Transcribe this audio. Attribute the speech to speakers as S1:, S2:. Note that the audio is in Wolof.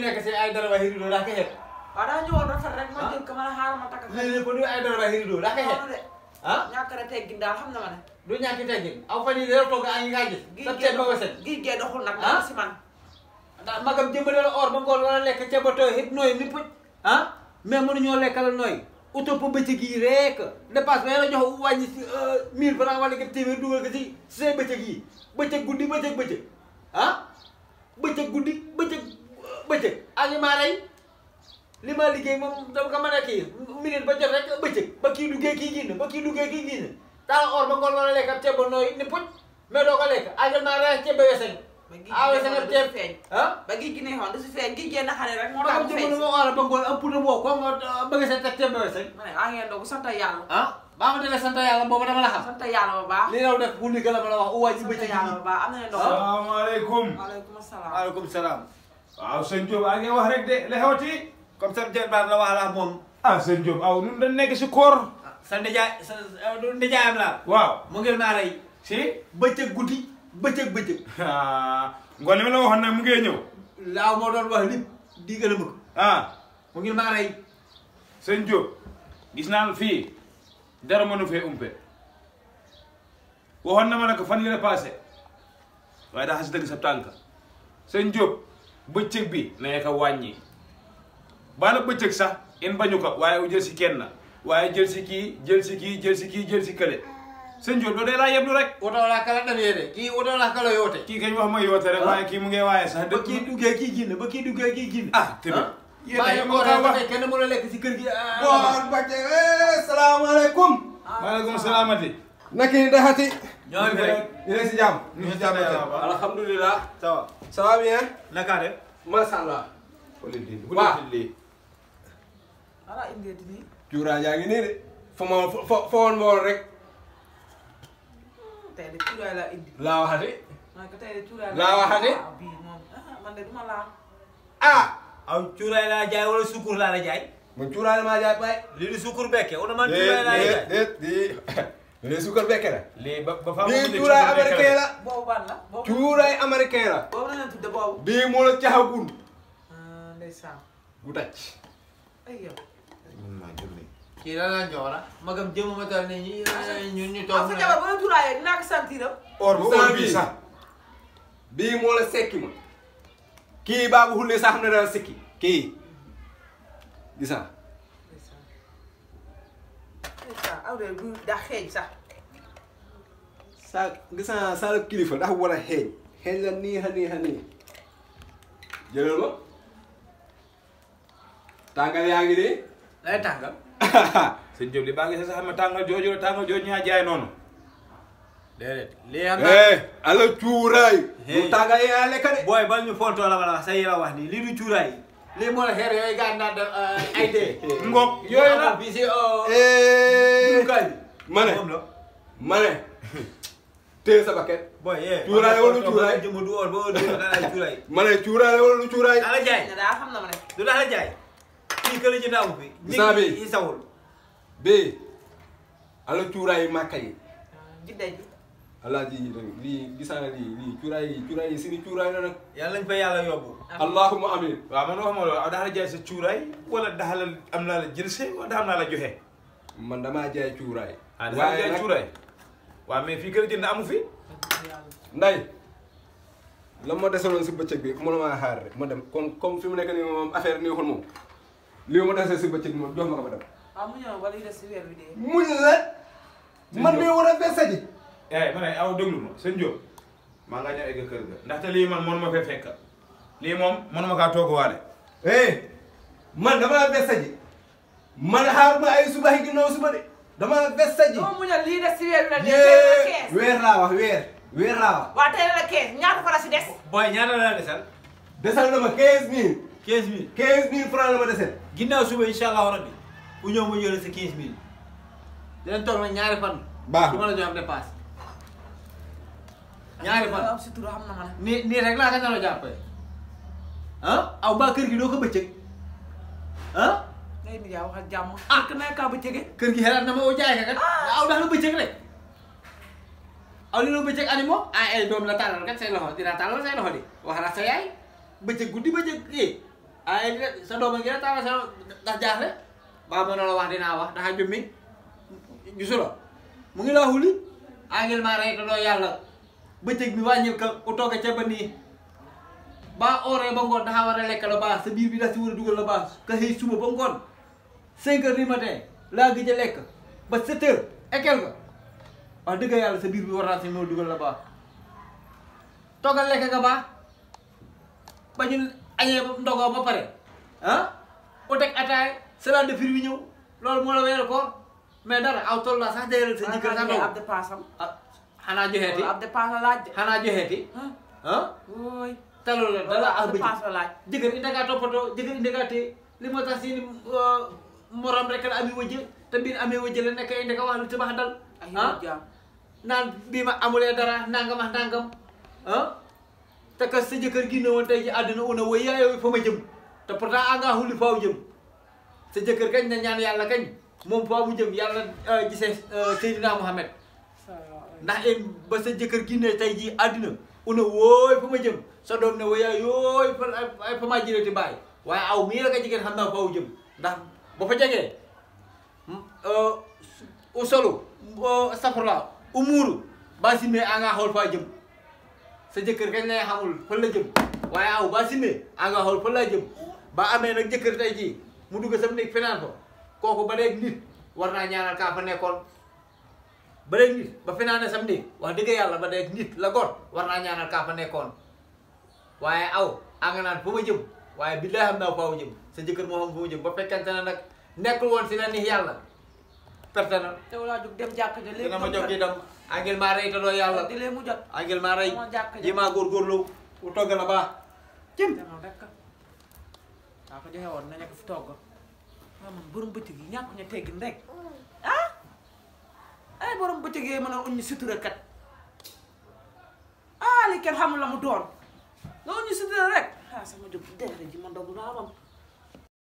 S1: nekk si ay dara waxi rido daa koy xeeb.
S2: waaw daa ñëwoon rafet rek ma jël ko ma ne xaaral ma takk.
S1: léeg-léeg ko du ay dara waxi rido daa koy xeeb. ah
S2: ñàkk a teggin daal xam na ma ne.
S1: du ñàkk teggin aw fan yii dara toog añ ngaa gis. sa ceeb ba wesel
S2: gii gee doxul nag. ah si man.
S1: ndax magam jëmbale la or ba ngoon wala lekk ceeb ba tooy it nooy ni puj ah mais mënuñoo lekkal nooy uto po bëccëg yi rek dépasse ba la jox wàññi si 1000 francs wala nga téeméer dugal ko si say bëccëg yi bëccëg guddi bëccëg ah bëccëg guddi bëccëg ak li maa rey li ma liggéey moom dama ko mën a kii minute ba jot rek bëccëg ba kii duggee kii génn ba kii duggee kii génn taal or ba ngoon wala lekk ab ceeb ba nooy ni puj mais doo ko lekk ak maa rey ceeb ba weseñ ah weseñ ab ceeb
S2: feeñ.
S1: ah
S2: ba gi ne xoon du si feeñ gi génn xale rek moo tax mu feeñ.
S1: moo war a ba ngoon am puudar boo ko nga bëgg sa teg ceeb ba weseñ
S2: ma ne ngeen doog sant yàlla.
S1: ah baa ma demee sant yàlla boobu dama la xam.
S2: sant yàlla bu baax.
S1: li raw def bu ndigal la ma la wax uwaay ci
S2: sant
S1: bëccëg
S2: yàlla bu baax am nañu ndox.
S3: salaamaaleykum.
S2: waaleykum salaam.
S1: waaleykum salaam.
S3: waaw sëñ Diop a ngi wax rek de li xewati.
S1: comme ça jël baat la wax la moom.
S3: ah sëñ Diop aw ñun dañ nekk si koor.
S1: sa ndijaay sa ndijaayam la.
S3: waaw
S1: mu ngir maa rey.
S3: si.
S1: bëccëg guddi bëccëg.
S3: ngoon li ma la waxoon nag mu ngi ñëw.
S1: laaw moo doon wax lépp di gën a mëgg.
S3: ah
S1: mu ngir maa rey.
S3: sëñ Diop gis naa fii dara mënu fee umpe waxoon na ma ne ko fan yële passé waaye daa xas dëgg sa tànk sëñ Diop bëccëg bi na ko wàññi baala bëccëg sax in bañu ko waaye jël si kenn waaye jël si kii jël si kii jël si kii jël si kële sëñ Diop loolu day laa yeblu rek.
S1: wotoo laa kala demee de kii wotoo laa kala yoote.
S3: kii kañ wax ma yoote rek waaye kii mu ngi waaye sax.
S1: ba kii duggee kii génn ba kii duggee kii génn.
S3: ah tamit.
S1: yéen a moo tax ba tey kenn mën a lekk si kër gi.
S4: bon Backe salaamaaleykum.
S3: maaleykum salaamati.
S4: naka ni daxati.
S1: ñoo ngi rek.
S4: ñu ngi si jàmm. ñu ngi si jàmm Backe.
S1: alhamdulilah.
S4: ça va. ça va bien.
S1: naka de.
S4: macha allah.
S3: waaw.
S2: ala indeeti nii.
S4: cuuraay yaa ngi nii de. fa woon ma woon rek.
S2: tey de cuuraay laa indi.
S4: laa waxati.
S2: man ko tey de cuuraay
S4: laa waxati.
S2: bii moom man de duma laa.
S4: ah.
S1: aw cuuraay laa jaay wala sukur laa la jaay.
S4: man cuuraay la maa jaay baay.
S1: lii di sukur bekke wala man cuuraay laa la jaay.
S4: lii suukar bekke la.
S3: lii ba fa
S4: bii cuuraay américain la.
S2: boobu ban la. boobu
S4: cuuraay américain la.
S2: boobu la leen tudde boobu.
S4: bii moo la caxagul.
S2: ndeysaan.
S4: bu tàcc.
S2: ay yow.
S1: kii la la ñoora magam jëmuma tal ne ñun ñu toog
S2: sa jabar ba la cuuraayee dinaa ko sentir.
S3: or bu or bii sax.
S4: bii moo la sekki ma. kii baa bu xullee sax xam ne dana sekki. kii. gis nga.
S2: ndeysaan aw de bu daa xeeñ sax.
S4: saa gis nga saa la kilifa ndax war a xeeñ. xeeñ la nii nii. jëlal ma. tàngal yaa ngi nii.
S1: lay tàngal.
S3: sëñ Diop li baa ngi sax xam ne tàngal jooju ñaa jaay noonu.
S1: déedéet lii am na.
S4: ala cuuraay. bu tàngal yaa lekk de.
S1: booy bal ñu fontoo la wala wax sa yira wax nii lii du cuuraay. lii moo la xeer yooyu gars naan def ay dee.
S3: Ngok yooyu la
S1: bi si.
S4: jurukaay bi. ma ne. téye sa bakket.
S1: booy
S4: cuuraay wala du cuuraay.
S1: jëmm du woon ba woon du ay cuuraay.
S4: ma ne cuuraay wala du cuuraay.
S1: daa la jaay.
S2: daa xam na ma ne.
S1: du daa la jaay. kii kële ci ndaw bi.
S4: gis naa bi
S1: yi sawul.
S4: bii. ala cuuraay màkka yi.
S2: jidda ji.
S4: alaaji lii gis naa lii cuuraay yi sini cuuraay la nag.
S1: yàlla nañ fa yàlla yóbbu.
S4: allahumma amin.
S3: waaw man waxuma loolu dafa la jaay sa cuuraay wala dafa la am naa la jëlse wala dafa am naa la joxe.
S4: man damaa jaay cuuraay.
S3: ah dafa la jaay cuuraay. waaw mais fii kër jënd amu fi.
S4: nday la ma desaloon si bëccëg bi mënuma xaar rek ma dem kon comme fi mu nekk nii moom affaire nii xool moom lii ma desal si bëccëg moom jox ma ko ma dem.
S2: waaw mu ñëw wala yu des si weer bi dee.
S4: muñ la. man mii war a verser ji.
S3: ma ne aw déglu ma sëñ Diop maa nga ñëw egg kër ga ndaxte lii man mënuma fee fekk lii moom mënuma kaa toog waale.
S4: man dama verser ji man xaar ma ay suba yi ginnaaw suba de dama verser ji.
S2: dama muñal lii des si weer bi la dee. tey la 15
S4: weer laa wax weer laa wax.
S2: waaw tey la 15 ñaata fa la si des.
S1: booy ñaata la desal.
S4: desal na ma 15000.
S1: 15000.
S4: 15000 francs la ma desal.
S1: ginnaaw suba incha allah rabbi bu ñëw ma yore sa 15000. dinañ toog nag ñaari fan.
S4: baax
S1: du ma la jox am dépasse. ñaari fan
S2: am si tur xam na ma ne.
S1: nii rek laa ka nar a jàppee. aw ba kër gi doo ko bëccëg.
S2: ngay nijaay wax ak jàmm.
S1: ah
S2: kër naa kaa ba jege.
S1: kër gi xelaat na ma oo jaay ka kat. aw daal la bëccëg rek. aw li la bëccëg animaux ay doom la tàllal kat say loxo dinaa tàllal say loxo di wax la sa yaay bëccëg guddi bëccëg ay sa doom a ngi tawa sa ndax jaaxle ba mo la wax dinaa wax daxa jummi gisula mu ngi la huli angel ma rey to do yàlla bëccëg bi wàññil ka u tooga ca ba nii ba oree ba ngoon daxa war a lekk la baax sa biir bi da si war a dugal la baax ka xëy suba ba ngoon 5 heures du matin laa gëj a lekk ba 7 heures et quelque wax dëgg yàlla sa biir bi war naa si moo dugal la baax toogal lekk nga baax ba ñu añee ndogoo ba pare ah u teg ataay salade de fruits bi ñëw loolu moo la weeru ko mais dara aw toll la sax déeral sa jëkkër sa
S2: ab dépense am.
S1: ah xanaa joxeeti
S2: ab dépense la laaj de.
S1: xanaa joxeeti ah
S2: wóoy.
S1: taloo la dala
S2: ab
S1: ak bëj
S2: dépense la laaj.
S1: jëkkër indi ngaa toppatoo jëkkër indi ngaa téye li moo tax si morom rek la amee wëjj te biir amee wëjj la nekk indi ka wax lu ci bax dal ah naan bii ma amulee dara nangam ak nangam ah te ka sa jëkkër gi ne woon tey ji àdduna una woy yaayoo fa ma jëm te pourtant a ngaa xulli faaw jëm sa jëkkër kañ na ñaan yàlla kañ moom faaw mu jëm yàlla gisee Seydina Muhammad ndax ba sa jëkkër gi ne tey ji àdduna una wooy fa ma jëm sa doom ne woy yaayooy fa maa jëlee ti bàyyi waaye aw mii la ka jigéen xam naa faaw jëm ndax ba fa jegee u solu safrla u muuru ba simee a nga xool faa jëm sa jëkkër kañ lay xamul fan la jëm waaye aw ba simee a nga xool fan la jëm ba amee nag jëkkër tey jii mu dugg sam néeg fenaan ko kooku ba dee nit war naa ñaanal kaa fa nekkoon ba dee nit ba fenaane sam néeg wax dëgg yàlla ba dee nit la got war naa ñaanal kaa fa nekkoon waaye aw a nga naan fa ma jëm waaye bi lay xam naa faaw jëm sa jëkkër moo xam fa ma jëm ba fekkante na nag nekkul woon si la ni yàlla perte na
S2: te wala jug dem jàkk ja léegi
S1: dina ma jox itam angel maa rey te doo yàlla
S2: di lee mu jot
S1: angel maa rey
S2: Dama jàkk ja.
S1: ji maa góorgóorlu u togg la baax cim
S2: demal rek waa ko joxe woon nañu ko fi togg waaw man borom bëccëg yi ñàkk ñu teggin rek ah ay borom bëccëg yooyu mën a uñu sutura kat ah li kenn xamul la mu doon nga uñu sutura rek ah sama jóg dere ji man dogu naa mam